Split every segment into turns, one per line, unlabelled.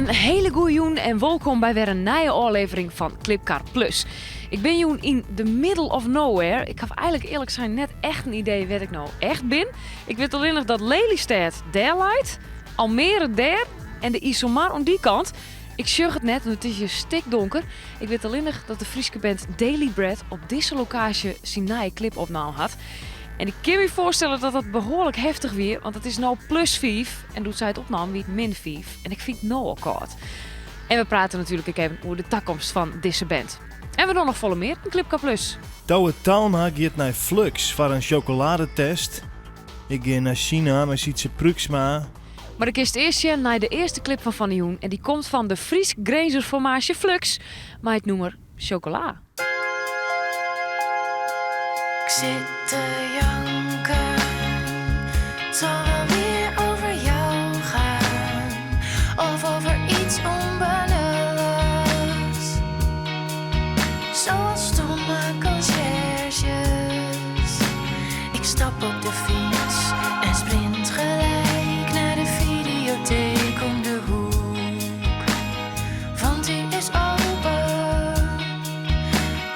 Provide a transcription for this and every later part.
In hele goede jûn en wolkom by wer in nije ôflevering fan Klipkar Plus. Ik bin jûn yn the middle of nowhere. Ik haw eigenlik earlik sein net echt in idee wêr't ik no echt bin. Ik wit allinnich dat Lelystêd dêr leit, Almere dêr en de Iselmar oan dy kant. Ik sjoch it net, want it is hjir stikdonker. Ik wit allinnich dat de Fryske band Daily Bread op dizze lokaasje syn nije klip opnaam hat. En ik kin my foarstelle dat dat behoarlik heftich wie, want it is no plus 5 en doe't sy it opnaam wie it min 5. En ik fyn it no al kâld. En we prate natuerlik ek even oer de takomst fan dizze band. En we dogge noch folle mear yn Klipkar Plus.
Douwe Talma giet nei Flux foar in sjokoladetest. Ik gean nei Sina mei Sytse Pruiksma.
Mar do kinst earst sjen nei de earste klip fan fan 'e jûn en dy komt fan de Frysk-Grinzer formaasje Flux mei it nûmer Chocola.
Ik sit te janken, het zal wel weer over jou gaan, of over iets onbenulligs, zoals stomme conciërges. Ik stap op de fiets en sprint gelijk naar de videotheek om de hoek, want die is open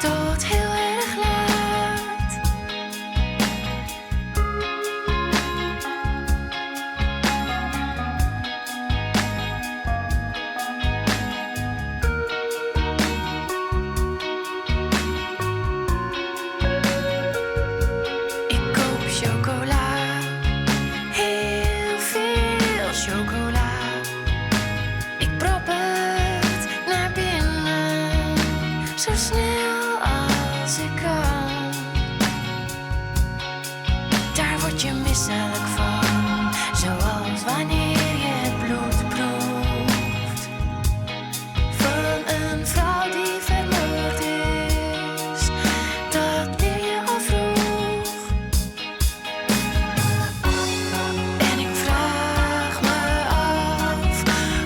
tot heel erg laat. Ik koop chocola, heel veel chocola. Ik prop het naar binnen, zo snel als ik kan. Daar word je misselijk van, zoals wanneer je het bloed proeft van een vrouw die vermoord is. Dat leer je al vroeg. En ik vraag me af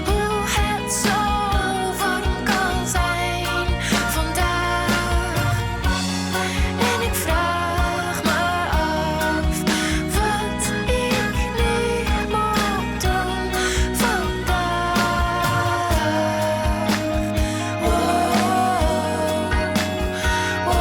hoe het zo warm kan zijn vandaag. En ik vraag me af wat ik nu moet doen vandaag. Wow, wow,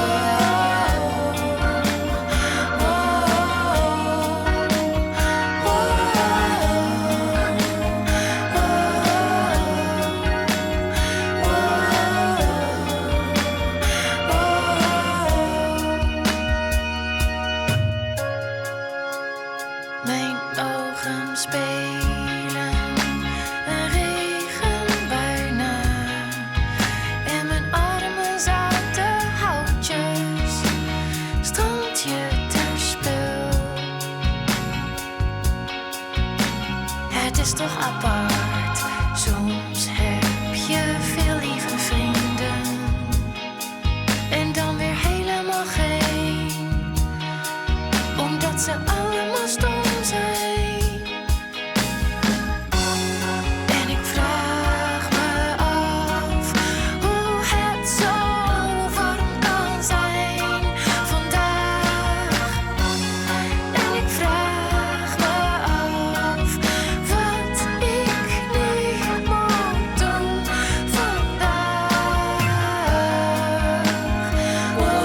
Mijn ogen spelen een regenbui na. En mijn armen zoute houtjes, strand je ter spul. Het is toch apart, soms heb je veel lieve vrienden. En dan weer helemaal geen, omdat ze allemaal stom zijn. En ik vraag me af hoe het zo warm kan zijn vandaag. En ik vraag me af wat ik nu moet doen vandaag. Wow, wow,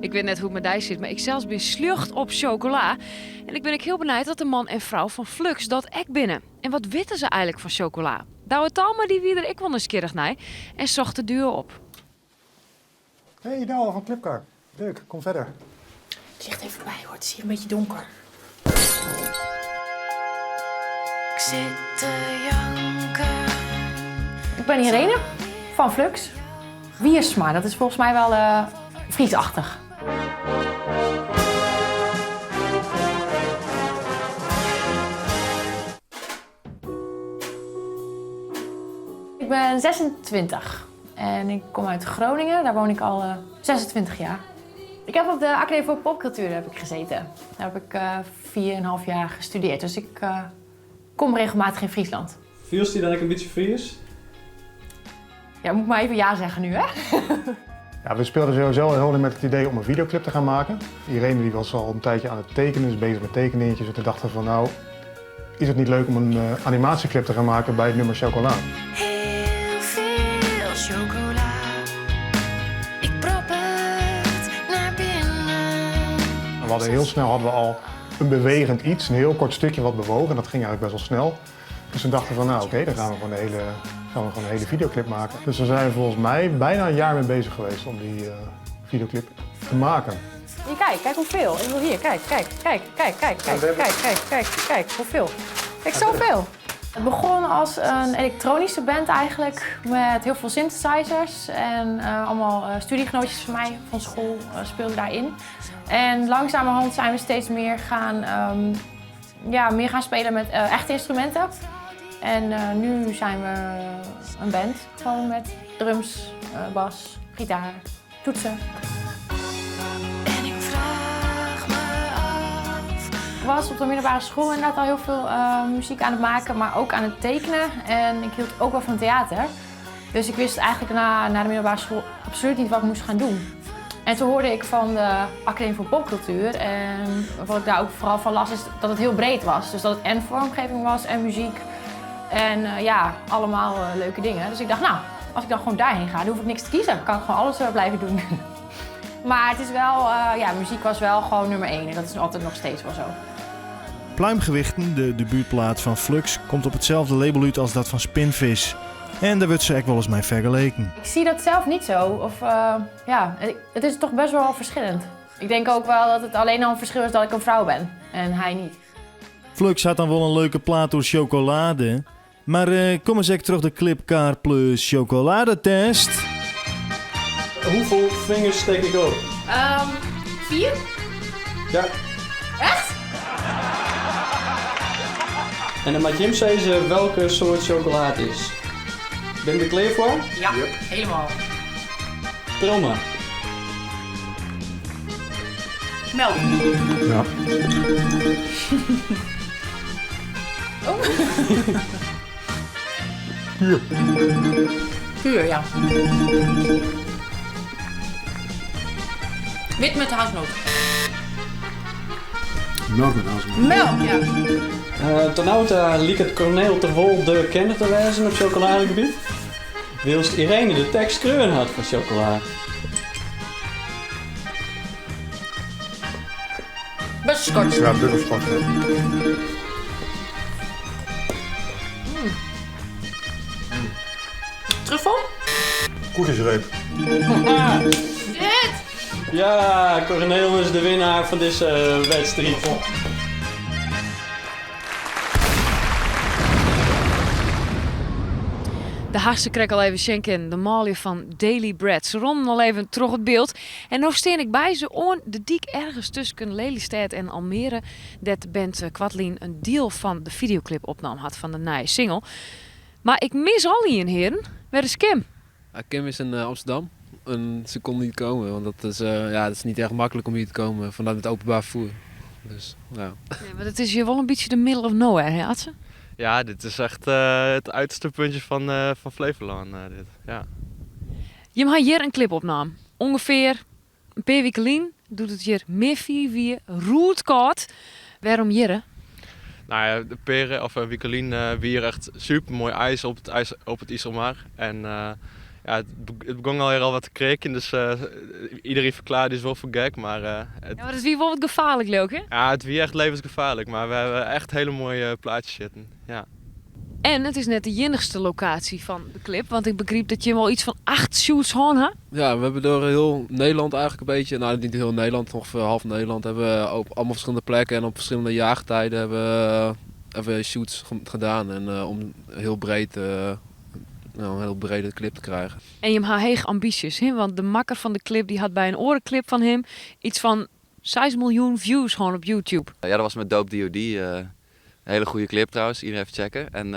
Ik wit net hoe't it mei dy sit, mar ik sels bin sljocht op chocola. En ik bin ek hiel benijd oft de man en frou fan Flux dat ek binne. En wat witte se eigenlik fan chocola? Douwe Talma dy wie der ek wol nijsgjirrich nei en socht de duo op.
Hey Douwe van Klipkar. Leuk, kom verder.
Het licht even bij hoor, het is hier een beetje donker.
Ik zit te janken.
Ik ben Irene van Flux. Wiersma, dat is volgens mij wel uh, Friesachtig. Ik ben 26 en ik kom uit Groningen. Daar woon ik al 26 jaar. Ik heb op de Academie voor Popcultuur heb ik gezeten. Daar heb ik 4,5 jaar gestudeerd. Dus ik kom regelmatig in Friesland.
Fielst dy dan ek in bytsje Fries?
Ja, moet ik maar even ja zeggen nu, hè?
Ja, we speelden sowieso al heel erg met het idee om een videoclip te gaan maken. Irene die was al een tijdje aan het tekenen, dus bezig met tekeningetjes. En toen dachten we van nou, is het niet leuk om een animatieclip te gaan maken bij het nummer Chocola?
Heel veel chocola. Ik prop het naar binnen.
We hadden heel snel hadden we al een bewegend iets, een heel kort stukje wat bewoog. En dat ging eigenlijk best wel snel. Dus toen dachten we van nou oké, dan gaan we gewoon een hele videoclip maken. Dus daar zijn we volgens mij bijna een jaar mee bezig geweest om die videoclip te maken.
Hier, kijk, kijk hoeveel. Ik wil hier, kijk, kijk, kijk, kijk, kijk, kijk, kijk, kijk, kijk, kijk, hoeveel. Kijk, zoveel. Het begon als een elektronische band eigenlijk, met heel veel synthesizers. En allemaal studiegenootjes van mij van school speelden daarin. En langzamerhand zijn we steeds meer gaan spelen met echte instrumenten. En nu zijn we een band, gewoon met drums, bas, gitaar, toetsen.
En ik vraag me af.
Ik was op de middelbare school inderdaad al heel veel muziek aan het maken, maar ook aan het tekenen. En ik hield ook wel van theater. Dus ik wist eigenlijk na de middelbare school absoluut niet wat ik moest gaan doen. En toen hoorde ik van de Academie voor Popcultuur. En wat ik daar ook vooral van las is dat het heel breed was. Dus dat het en vormgeving was en muziek. En allemaal leuke dingen. Dus ik dacht, als ik dan gewoon daarheen ga, dan hoef ik niks te kiezen. Dan kan ik gewoon alles blijven doen. Maar het is wel, muziek was wel gewoon nummer 1. En dat is altijd nog steeds wel zo.
Pluimgewichten, de debuutplaat van Flux, komt op hetzelfde label uit als dat van Spinvis. En daar wordt ze ook wel eens mee vergeleken.
Ik zie dat zelf niet zo. Het is toch best wel verschillend. Ik denk ook wel dat het alleen al een verschil is dat ik een vrouw ben en hij niet.
Flux had dan wel een leuke plaat door chocolade. Maar kom eens even terug de Clipcar plus chocoladetest.
Hoeveel vingers steek ik op?
4?
Ja.
Echt?
En dan mag Jim zeggen welke soort chocolade het is. Ben je er klaar voor?
Ja, helemaal.
Proma.
Melk.
Ja.
Oh.
Puur.
Puur, ja. Wit met hazelnoot.
Melk met hazelnoot.
Melk, ja.
Ten auto liep het Corneel Terwol de kenner te wijzen op chocoladegebied. Wilst Irene de tekst kreun had van chocola.
Butterscotch.
Ja, butterscotch. Ja.
Truffel?
Koekjesreep.
Dit!
Ja, Corneel is de winnaar van deze wedstrijd.
De hartstikke kreeg al even schenken, de malie van Daily Bread. Ze ronden al even terug het beeld. En nog steen ik bij ze oor de dik ergens tussen Lelystad en Almere. Dat de band Kwadlien een deel van de videoclip opnam had van de nieuwe single. Maar ik mis al hier, heren. Waar is Kim?
Ja, Kim is in Amsterdam en ze kon niet komen, want dat is niet echt makkelijk om hier te komen vanuit het openbaar vervoer. Dus, ja.
Nee, maar het is hier wel een beetje de middle of nowhere, hè, Atze?
Ja, dit is echt het uiterste puntje van Flevoland dit. Ja.
Je hebt hier een clip opname. Ongeveer een paar weken geleden doet het hier meer 4-4, roertkaart. Waarom hier, hè?
De peren of Wiekelien wier echt super mooi ijs op het ijs op het IJsselmeer. En het begon al hier al wat te kreken, dus iedereen verklaarde is wel voor gek, maar het
Ja, maar het is wel wat gevaarlijk, leuk, hè?
Ja, het wie echt levensgevaarlijk, maar we hebben echt hele mooie plaatjes zitten. Ja.
En het is net de jinnigste locatie van de clip, want ik begreep dat je wel iets van 8 shoots had, hè?
Ja, we hebben door heel Nederland eigenlijk een beetje, nou niet heel Nederland, ongeveer half Nederland, hebben we op allemaal verschillende plekken en op verschillende jaargetijden hebben we shoots gedaan. En om heel breed nou, een heel brede clip te krijgen.
En je hebt heeg ambities, hè? Want de makker van de clip die had bij een orenclip van hem iets van 6 miljoen views gewoon op YouTube.
Ja, dat was met Dope D.O.D. Een hele goede clip trouwens, iedereen even checken. En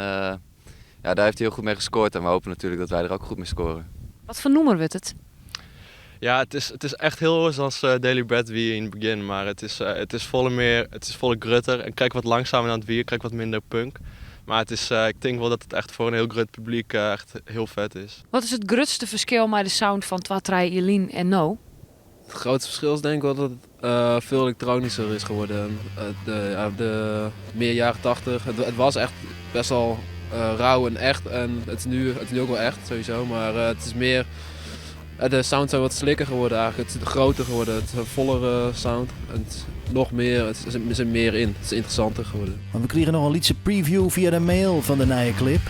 Ja, daar heeft hij heel goed mee gescoord en we hopen natuurlijk dat wij er ook goed mee scoren.
Wat voor nûmer wurdt it?
Ja, het is echt heel anders dan Daily Bread wie in het begin. Maar het is volle meer, het is volle grutter. En kijk wat langzamer naar het wier, kijk wat minder punk. Maar ik denk wel dat het echt voor een heel groot publiek echt heel vet is.
Wat is het grootste verschil met de sound van Twatrai, Jelien en No?
Het grootste verschil is denk ik wel dat het veel elektronischer is geworden. En de meer jaren 80. Het was echt best wel rauw en echt. En het is nu ook wel echt sowieso. Maar het is meer... De sound zijn wat slikker geworden eigenlijk. Het is groter geworden. Het is een vollere sound. En het is nog meer, het is, er zit meer in. Het is interessanter geworden.
Maar we kregen nog een liedje preview via de mail van de nieuwe clip.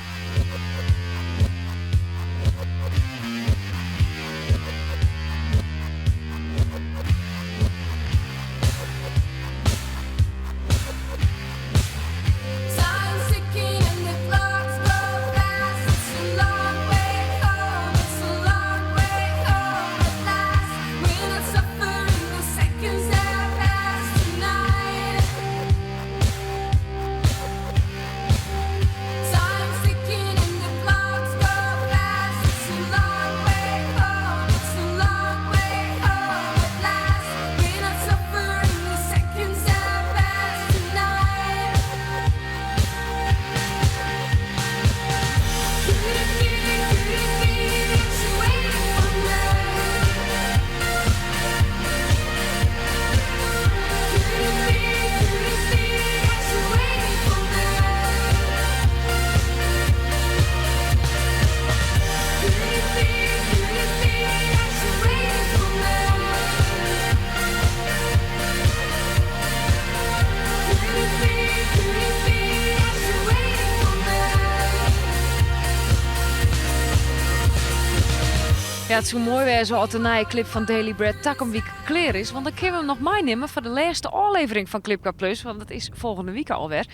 Ja, het zou mooi zijn zoals de nieuwe clip van Daily Bread takom week klaar is. Want dan kunnen we hem nog meenemen voor de laatste aflevering van Klipkar Plus. Want dat is volgende week alweer.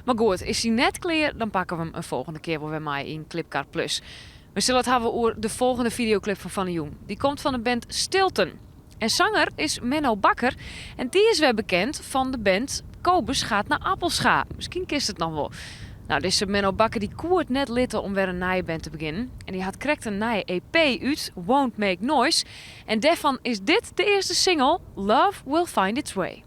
Maar goed, is hij net klaar, dan pakken we hem een volgende keer wel weer mee in Klipkar Plus. We zullen het hebben over de volgende videoclip van Van de Jong. Die komt van de band Stilton. En zanger is Menno Bakker. En die is weer bekend van de band Kobus gaat naar Appelscha. Misschien kist het nog wel. Deze Menno Bakker die koert net litten om weer een nieuwe band te beginnen. En die had krekt een nieuwe EP uit, Won't Make Noise. En daarvan is dit de eerste single, Love Will Find Its Way.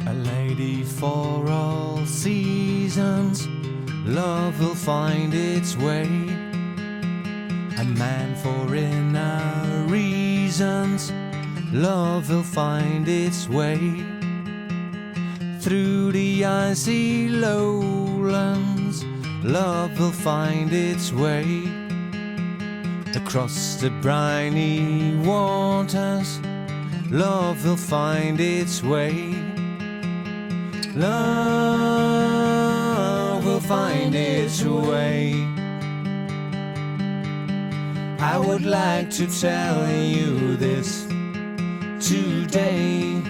A lady for all seasons, love will find its way. A man for inner reasons, love will find its way. Through the icy lowlands, love will find its way. Across the briny waters, love will find its way. Love will find its way. I would like to tell you this today.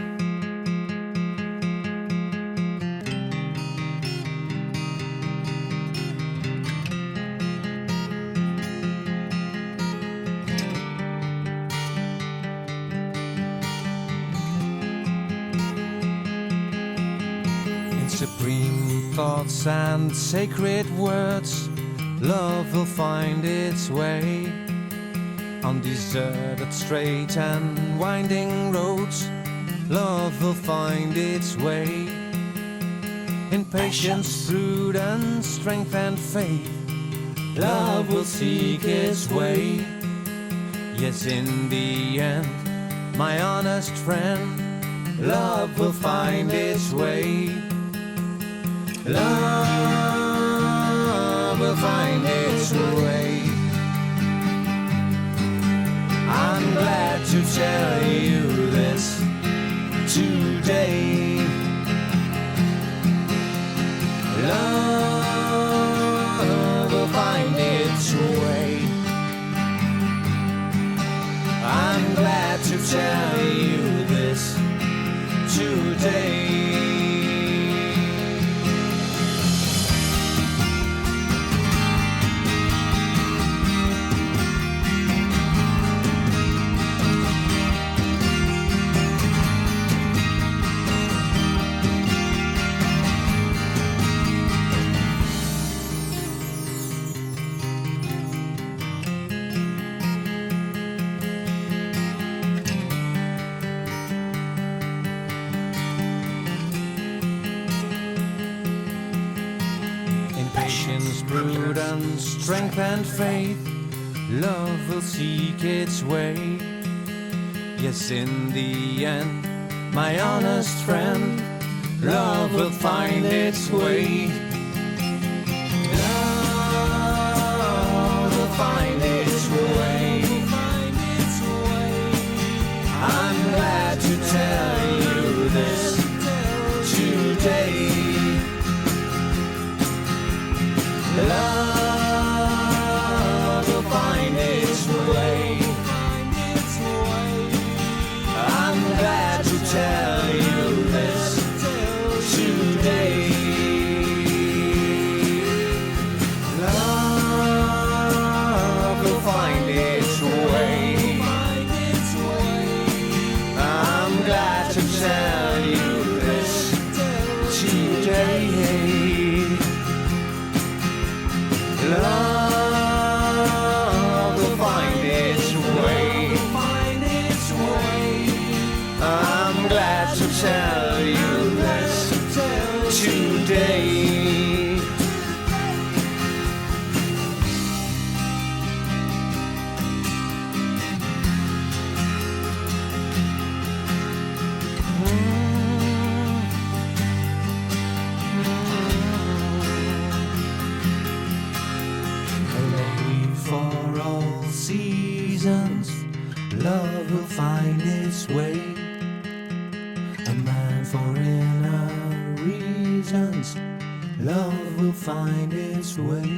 In supreme thoughts and sacred words, love will find its way. On deserted, straight and winding roads, love will find its way. In patience, prudence, strength and faith, love will seek its way. Yes, in the end, my honest friend, love will find its way. Love will find its way. I'm glad to tell you this today. Love will find its way. I'm glad to tell you this today. Prudence, strength and faith, love will seek its way. Yes, in the end, my honest friend, love will find its way. Love will find its way. I'm glad to tell you this today. Love will find its way. I'm glad to tell you this today. Love will find its way. I'm glad to tell you this today. Love will find its way. I'm glad to tell you this today. A lady for all seasons, love will find its way. A man for inner reasons, love will find its way.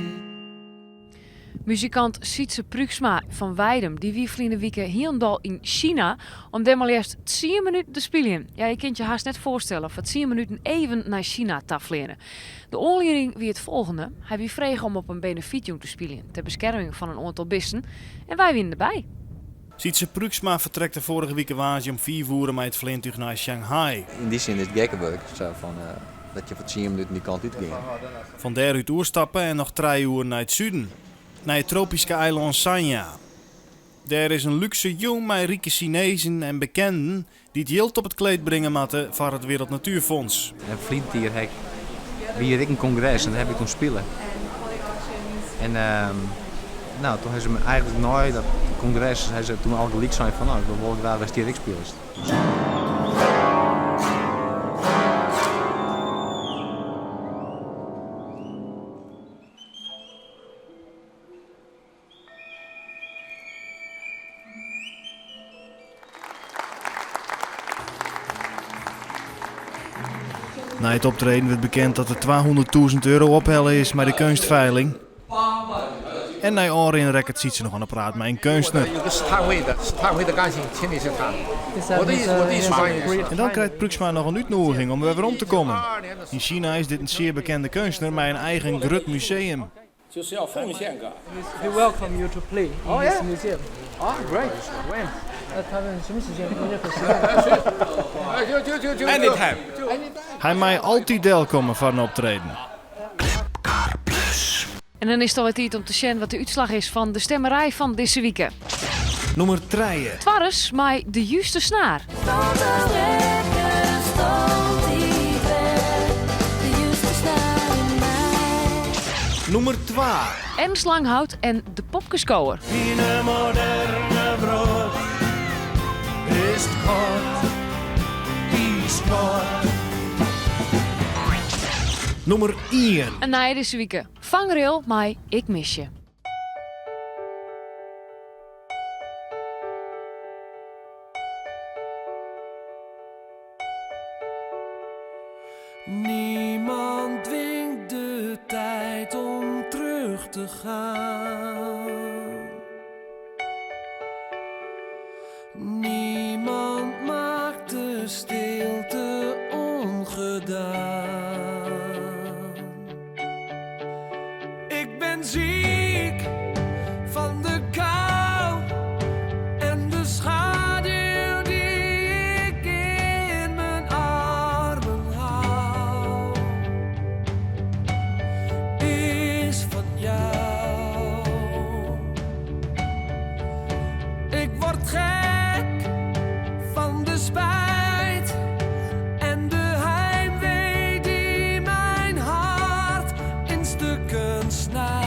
Muzikant Sytze Pruiksma fan Weidum, dy wie ferline wike hielendal yn Sina om dêr mar leafst 10 minuten te spyljen. Ja, je kunt je haast net foarstelle foar 10 minuten even nei Sina ta fleane. De oanlieding wie it folgjende. Hy wie frege om op in benefytjûn te spyljen ter beskerming fan in oantal bisten en wy wiene derby.
Sytze Pruiksma fertrekt de foarige wike woansdei om 5 oere mei it fleantúch nei Shanghai.
Yn dy sin is it gekkewurk, sa fan dat je foar 10 minuten dy kant út gean.
Fan dêrút oerstappe en noch 3 oeren nei it suden, nei it tropyske eilân Sanya. Dêr is in lúkse jûn mei rike Sinezen en bekenden dy't jild op it kleed bringe moatte foar it Wereld Natuurfonds.
En ferline jier ha ik, wie hjir ek in kongres en dêr ha ik toen spile. En no, toen ha se my eigentlik nei dat kongres ha se toen al gelyk sein fan no, ik wol wol graach datst hjir ek spilest.
Nei it optreden wurdt bekend dat der 200.000 euro ophelle is mei de keunstfeiling. En nei ôfrin rekket Sytze noch oan 'e praat mei in keunstner. En dan krijt Pruiksma noch in útnoeging om wer werom te kommen. Yn Sina is dit in sear bekende keunstner mei in eigen grut museum.
He welcome you to play in his museum.
Oh, great. When? Anytime.
Hy mei altyd delkomme foar in optreden.
En dan is it alwer tiid om te sjen wat de útslach is fan de stemmerij fan dizze wike.
Nûmer trije.
Twarres mei De Juste Snaar.
Nûmer twa.
Ernst Langhout en De Popkeskower.
Yn 'e moderne wrâld is 't kâld, is kâld.
Nûmer ien.
In nije dizze wike. Vangrail mei Ik mis je.
Niemand dwingt de tijd om terug te gaan. Niemand maakt de stilte ongedaan. Ik ben ziek van de kou en de schaduw die ik in mijn armen hou is van jou. Ik word gek van de spijt en de heimwee die mijn hart in stukken snijdt.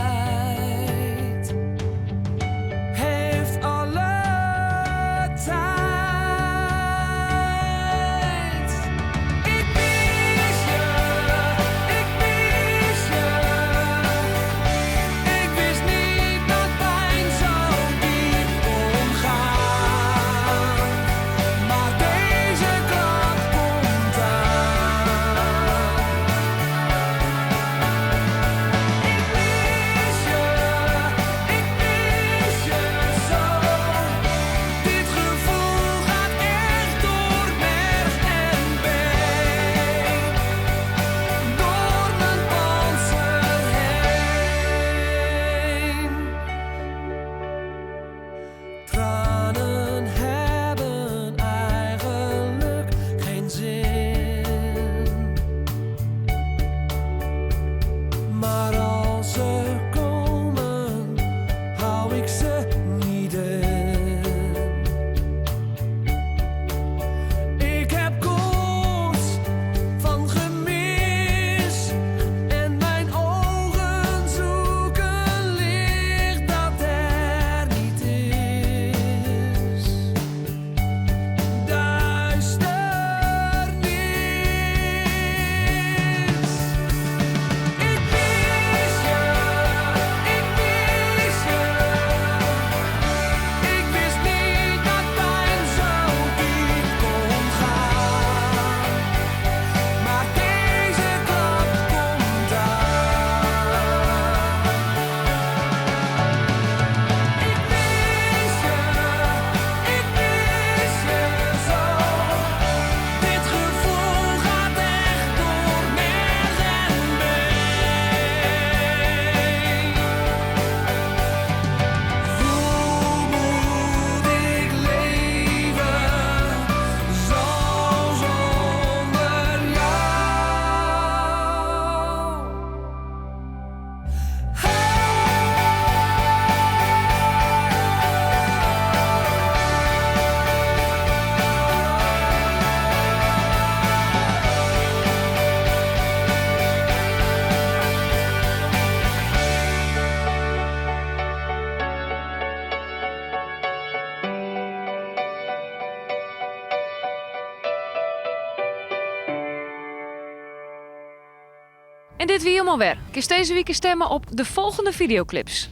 En dit wie him alwer. Kinst dizze wike stimme op de folgjende fideoklips.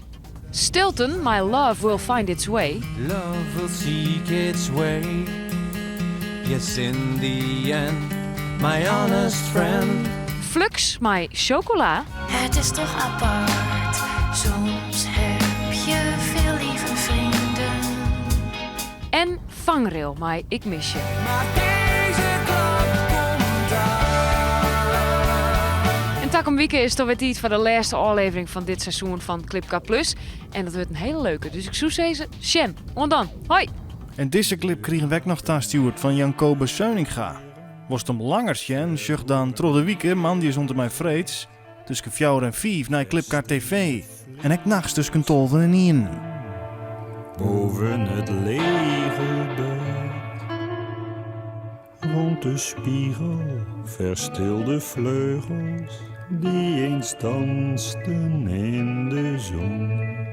Stilton, mei Love Will Find Its Way.
Love will seek its way. Yes, in the end, my honest friend.
Flux mei Chocola.
Het is toch apart, soms heb je veel lieve vrienden.
En Vangrail mei Ik mis je. En takom wike is it alwer tiid foar de lêste ôflevering fan dit seizoen fan Klipkar Plus. En dat wurdt in hiele leuke, dus ik soe sizze, sjen. Oant dan. Hoi!
En dizze klip krigen we ek noch tastjoerd fan Jankobus Seuninga. Wolst him langer sjen, sjoch dan troch de wike, moandeis oant en mei freeds, tusken fjouwer en fiif nei Klipkar TV. En ek nachts tusken tolven en ien.
Boven het lege bed Rond de spiegel verstilde vleugels die eens dansten in de zon.